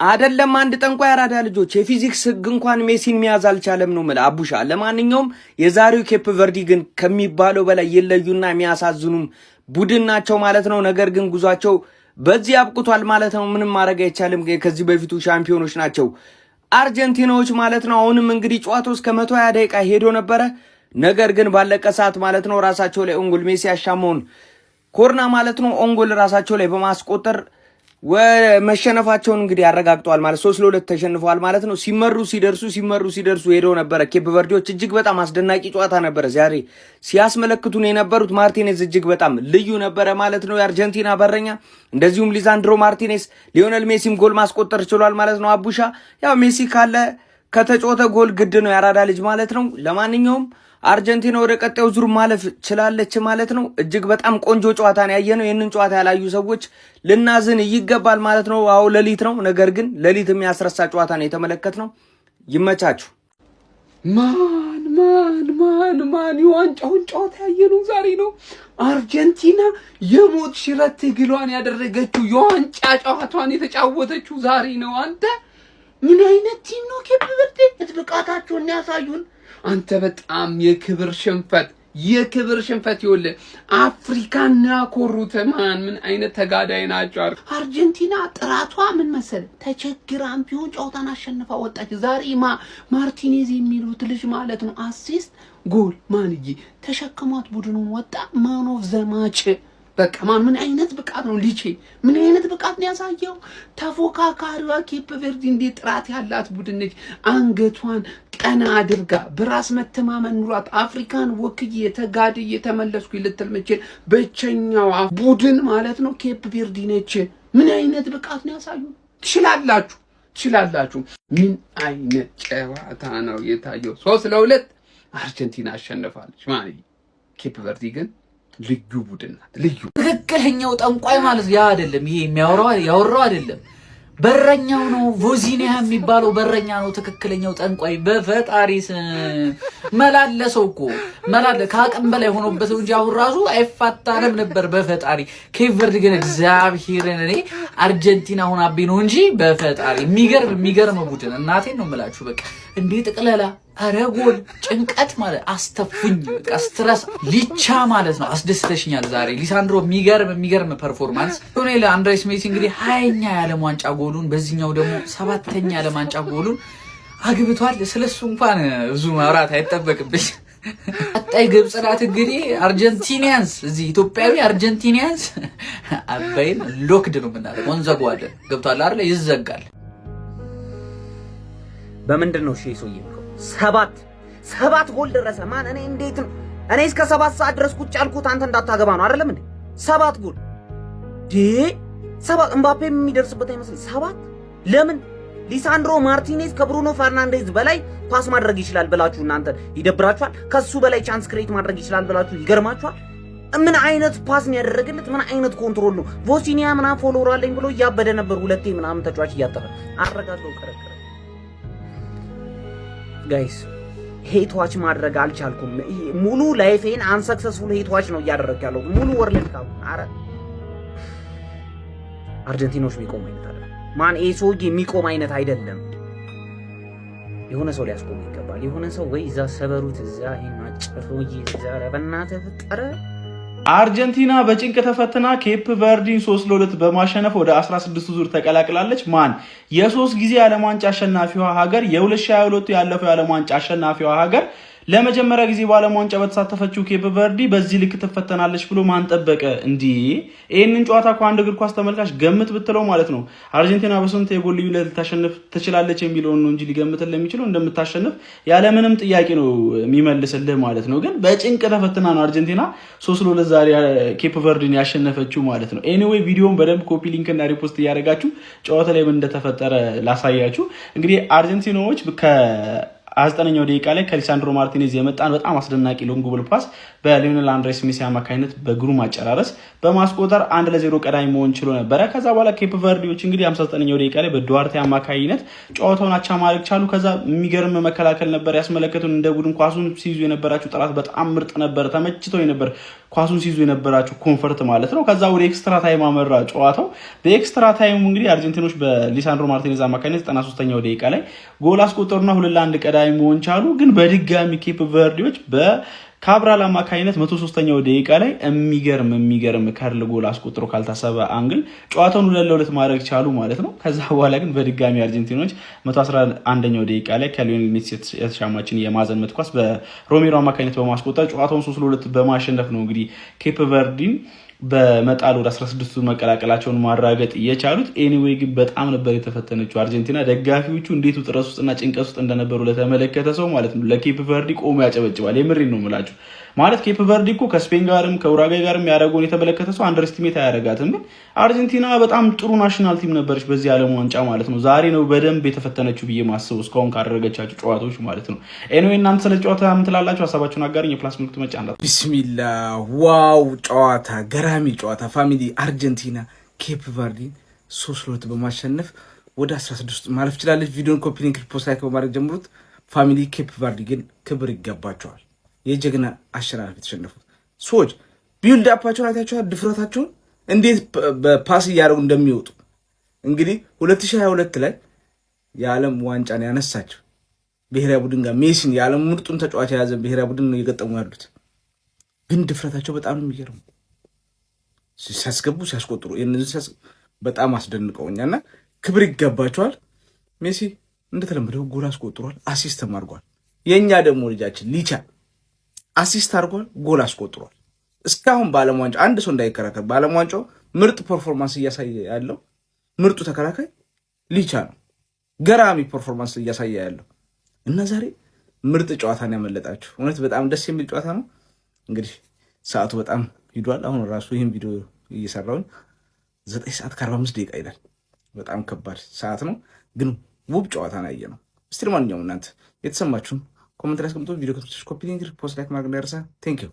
አደለም አንድ ጠንቋይ አራዳ ልጆች የፊዚክስ ህግ እንኳን ሜሲን መያዝ አልቻለም ነው የምልህ አቡሻ። ለማንኛውም የዛሬው ኬፕ ቨርዲ ግን ከሚባለው በላይ ይለዩና የሚያሳዝኑም ቡድን ናቸው ማለት ነው። ነገር ግን ጉዟቸው በዚህ አብቅቷል ማለት ነው። ምንም ማድረግ አይቻልም። ከዚህ በፊቱ ሻምፒዮኖች ናቸው አርጀንቲናዎች ማለት ነው። አሁንም እንግዲህ ጨዋታው እስከ 120 ደቂቃ ሄዶ ነበረ። ነገር ግን ባለቀ ሰዓት ማለት ነው ራሳቸው ላይ own goal ሜሲ ያሻመውን ኮርና ማለት ነው own goal ራሳቸው ላይ በማስቆጠር መሸነፋቸውን እንግዲህ አረጋግጠዋል ማለት 3-2 ተሸንፈዋል ማለት ነው። ሲመሩ ሲደርሱ ሲመሩ ሲደርሱ ሄደው ነበረ። ኬፕ ቨርዲዎች እጅግ በጣም አስደናቂ ጨዋታ ነበረ ዛሬ ሲያስመለክቱን የነበሩት። ማርቲኔዝ እጅግ በጣም ልዩ ነበረ ማለት ነው፣ የአርጀንቲና በረኛ። እንደዚሁም ሊዛንድሮ ማርቲኔስ፣ ሊዮነል ሜሲም ጎል ማስቆጠር ችሏል ማለት ነው። አቡሻ ያው ሜሲ ካለ ከተጫወተ ጎል ግድ ነው፣ ያራዳ ልጅ ማለት ነው። ለማንኛውም አርጀንቲና ወደ ቀጣዩ ዙር ማለፍ ችላለች ማለት ነው። እጅግ በጣም ቆንጆ ጨዋታ ነው ያየነው። ይህንን ጨዋታ ያላዩ ሰዎች ልናዝን ይገባል ማለት ነው። አዎ ሌሊት ነው፣ ነገር ግን ሌሊት የሚያስረሳ ጨዋታ ነው የተመለከትነው። ይመቻችሁ። ማን ማን ማን ማን የዋንጫውን ጨዋታ ያየነው ዛሬ ነው። አርጀንቲና የሞት ሽረት ትግሏን ያደረገችው የዋንጫ ጨዋታዋን የተጫወተችው ዛሬ ነው። አንተ ምን አይነት team ነው ኬፕ ቨርዴ? ብቃታቸውን ያሳዩን። አንተ በጣም የክብር ሽንፈት የክብር ሽንፈት ይኸውልህ፣ አፍሪካን ያኮሩት ማን ምን አይነት ተጋዳይ ናቸው? አርጀንቲና ጥራቷ ምን መሰለ፣ ተቸግራም ቢሆን ጨዋታን አሸንፋ ወጣች። ዛሬ ማርቲኔዝ የሚሉት ልጅ ማለት ነው assist ጎል ማንዬ ተሸክሟት ቡድኑን ወጣ። Man of the match በቃ ማን ምን አይነት ብቃት ነው ሊቼ፣ ምን አይነት ብቃት ነው ያሳየው? ተፎካካሪዋ ኬፕ ቬርዲ እንዴት ጥራት ያላት ቡድን ነች። አንገቷን ቀና አድርጋ በራስ መተማመን ኑሯት አፍሪካን ወክዬ ተጋድዬ ተመለስኩ ልትል ምችል ብቸኛዋ ቡድን ማለት ነው ኬፕ ቬርዲ ነች። ምን አይነት ብቃት ነው ያሳዩ? ትችላላችሁ፣ ትችላላችሁ። ምን አይነት ጨዋታ ነው የታየው? 3-2 አርጀንቲና አሸንፋለች። ማን ኬፕ ቨርዲ ግን ልዩ ቡድን ናት። ልዩ ትክክለኛው ጠንቋይ ማለት ያ አይደለም። ይሄ የሚያወራው ያወራው አይደለም፣ በረኛው ነው። ቮዚኒያ የሚባለው በረኛ ነው ትክክለኛው ጠንቋይ። በፈጣሪ መላለሰው እኮ መላለ ከአቅም በላይ ሆኖበት እንጂ አሁን ራሱ አይፋታንም ነበር። በፈጣሪ ኬፕ ቨርድ ግን እግዚአብሔርን እኔ አርጀንቲና አሁን አቤ ነው እንጂ በፈጣሪ የሚገርም የሚገርም ቡድን እናቴን ነው የምላችሁ። በቃ እንዴ ጥቅለላ ኧረ ጎል ጭንቀት ማለት አስተፉኝ፣ በቃ stress ሊቻ ማለት ነው። አስደስተሽኛል ዛሬ ሊሳንድሮ፣ የሚገርም የሚገርም performance። ሊዮኔል አንድሬስ ሜሲ እንግዲህ 20ኛ የዓለም ዋንጫ ጎሉን በዚህኛው ደግሞ ሰባተኛ የዓለም ዋንጫ ጎሉን አግብቷል። ስለሱ እንኳን ብዙ ማውራት አይጠበቅብኝ። ቀጣይ ግብጽ ናት እንግዲህ Argentinians፣ እዚህ ኢትዮጵያዊ Argentinians አባይን locked ነው የምናደርገው፣ እንዘጋዋለን። ገብቷል አይደል? ይዘጋል። በምንድን ነው እሺ ሰውዬ ሰባት ጎል ደረሰ። ማን እኔ እንዴት ነው እኔ እስከ 7 ሰዓት ድረስ ቁጭ ያልኩት አንተ እንዳታገባ ነው አይደለም እንዴ? ሰባት ጎል ዴ ሰባት እምባፔ የሚደርስበት አይመስልም። ሰባት ለምን ሊሳንድሮ ማርቲኔዝ ከብሩኖ ፈርናንዴዝ በላይ pass ማድረግ ይችላል ብላችሁ እናንተ ይደብራችኋል። ከሱ በላይ chance create ማድረግ ይችላል ብላችሁ ይገርማችኋል። ምን አይነት pass ነው ያደረገለት? ምን አይነት control ነው? ቮሲኒያ ምናምን follower አለኝ ብሎ እያበደ ነበር። ሁለቴ ምናምን ተጫዋች እያጠፈ አረጋግጠው ከረከረ። Guys፣ hate watch ማድረግ አልቻልኩም። ሙሉ life ኤን unsuccessful hate watch ነው እያደረግ ያለው ሙሉ World Cup። አረ አርጀንቲኖች የሚቆም አይነት አይደለም። ማን ይሄ ሰውዬ የሚቆም አይነት አይደለም። የሆነ ሰው ሊያስቆሙ ይገባል። የሆነ ሰው ወይ እዛ ሰበሩት፣ እዛ ይሄን አጭር እዛ በእናትህ ፍጠረ። አርጀንቲና በጭንቅ ተፈትና ኬፕ ቨርዲን 3-2 በማሸነፍ ወደ 16 ዙር ተቀላቅላለች። ማን የሶስት ጊዜ የዓለም ዋንጫ አሸናፊዋ ሀገር፣ የ2022 ያለፈው የዓለም ዋንጫ አሸናፊዋ ሀገር ለመጀመሪያ ጊዜ በዓለም ዋንጫ በተሳተፈችው ኬፕ ቨርዲ በዚህ ልክ ትፈተናለች ብሎ ማን ጠበቀ? እንዲህ ይህንን ጨዋታ እኮ አንድ እግር ኳስ ተመልካች ገምት ብትለው ማለት ነው አርጀንቲና በስንት የጎል ልዩነት ልታሸንፍ ትችላለች የሚለውን ነው እንጂ ሊገምትልህ የሚችለው እንደምታሸንፍ ያለምንም ጥያቄ ነው የሚመልስልህ ማለት ነው። ግን በጭንቅ ተፈትና ነው አርጀንቲና 3-2 ዛሬ ኬፕ ቨርዲን ያሸነፈችው ማለት ነው። Anyway ቪዲዮን በደንብ copy link እና repost እያደረጋችሁ ጨዋታ ላይ ምን እንደተፈጠረ ላሳያችሁ። እንግዲህ አርጀንቲናዎች ከ29ኛው ደቂቃ ላይ ከሊሳንድሮ ማርቲኔዝ የመጣን በጣም አስደናቂ long ball pass በሊዮኔል አንድሬስ ሜሲ አማካኝነት በግሩም አጨራረስ በማስቆጠር 1-0 ቀዳሚ መሆን ችሎ ነበረ። ከዛ በኋላ ኬፕ ቨርዲዎች እንግዲህ 59ኛው ደቂቃ ላይ በዱዋርቴ አማካኝነት ጨዋታውን አቻ ማድረግ ቻሉ። ከዛ የሚገርም መከላከል ነበር ያስመለከቱን። እንደ ቡድን ኳሱን ሲይዙ የነበራቸው ጥራት በጣም ምርጥ ነበር። ተመችተው ነበር። ኳሱን ሲይዙ የነበራቸው comfort ማለት ነው። ከዛ ወደ extra time አመራ ጨዋታው። በ extra time ኡ እንግዲህ አርጀንቲኖች በሊሳንድሮ ማርቲኔዝ አማካኝነት 93ኛው ደቂቃ ላይ ጎል አስቆጠሩና 2-1 ቀዳሚ መሆን ቻሉ። ግን በድጋሚ ኬፕ ቨርዲዎች በካብራል አማካኝነት 103ኛው ደቂቃ ላይ የሚገርም የሚገርም curl ጎል አስቆጥሮ ካልታሰበ angle ጨዋታውን 2-2 ማድረግ ቻሉ ማለት ነው። ከዛ በኋላ ግን በድጋሚ አርጀንቲኖች 111ኛው ደቂቃ ላይ ከሊዮኔል ሜሲ የተሻማችን የማዕዘን ምት ኳስ በሮሜሮ አማካኝነት በማስቆጠር ጨዋታውን 3-2 በማሸነፍ ነው እንግዲህ ኬፕ ቨርዲን በመጣል ወደ 16ቱ መቀላቀላቸውን ማረጋገጥ የቻሉት። Anyway ግን በጣም ነበር የተፈተነችው አርጀንቲና። ደጋፊዎቹ እንዴት ውጥረት ውስጥና ጭንቀት ውስጥ እንደነበሩ ለተመለከተ ሰው ማለት ነው ለኬፕ ቨርዲ ቆሞ ያጨበጭባል። የምሬን ነው የምላችሁ። ማለት ኬፕ ቨርዲ እኮ ከስፔን ጋርም ከኡራጓይ ጋርም ያደረገውን የተመለከተ ሰው underestimate አያደርጋትም። ግን አርጀንቲና በጣም ጥሩ national team ነበረች በዚህ ዓለም ዋንጫ ማለት ነው። ዛሬ ነው በደንብ የተፈተነችው ብዬ ማስበው እስካሁን ካደረገቻቸው ጨዋታዎች ማለት ነው። Anyway እናንተ ስለ ጨዋታ ምን ትላላችሁ? ሀሳባችሁን አጋሩኝ። የ plus ምልክቱ መጫን እንዳትረሱ። ቢስሚላ፣ wow ጨዋታ፣ ገራሚ ጨዋታ family። አርጀንቲና ኬፕ ቨርዲን 3-2 በማሸነፍ ወደ 16 ማለፍ ችላለች። ቪዲዮን copy link፣ post፣ like በማድረግ ጀምሩት family። ኬፕ ቨርዲ ግን ክብር ይገባቸዋል። የጀግና አሸናፊ የተሸነፉት ሰዎች build up ኣቸውን አይታችኋል። ድፍረታቸውን እንዴት በ pass እያደረጉ እንደሚወጡ። እንግዲህ 2022 ላይ የዓለም ዋንጫን ያነሳቸው ብሔራዊ ቡድን ጋር፣ ሜሲን፣ የዓለም ምርጡን ተጫዋች የያዘ ብሔራዊ ቡድን ነው እየገጠሙ ያሉት። ግን ድፍረታቸው በጣም ነው የሚገርመው። ሲያስገቡ፣ ሲያስቆጥሩ በጣም አስደንቀውኛል እና ክብር ይገባቸዋል። ሜሲ እንደተለመደው ጎል አስቆጥሯል፣ assist ም አድርጓል። የእኛ ደግሞ ልጃችን ሊቻ assist አድርጓል፣ ጎል አስቆጥሯል። እስካሁን በዓለም ዋንጫ አንድ ሰው እንዳይከራከር፣ በዓለም ዋንጫው ምርጥ performance እያሳየ ያለው ምርጡ ተከላካይ ሊቻ ነው። ገራሚ performance እያሳየ ያለው እና ዛሬ ምርጥ ጨዋታን ያመለጣችሁ፣ እውነት በጣም ደስ የሚል ጨዋታ ነው። እንግዲህ ሰዓቱ በጣም ሂዷል። አሁን ራሱ ይህን ቪዲዮ እየሰራሁኝ 9 ሰዓት ከ45 ደቂቃ ይላል። በጣም ከባድ ሰዓት ነው፣ ግን ውብ ጨዋታ ነው ያየነው። እስቲ ለማንኛውም እናንተ የተሰማችሁን comment ላይ አስቀምጡ። ቪዲዮ ከተመቻችሁ copy link፣ post፣ like ማድረግ እንዳይረሳ። Thank you.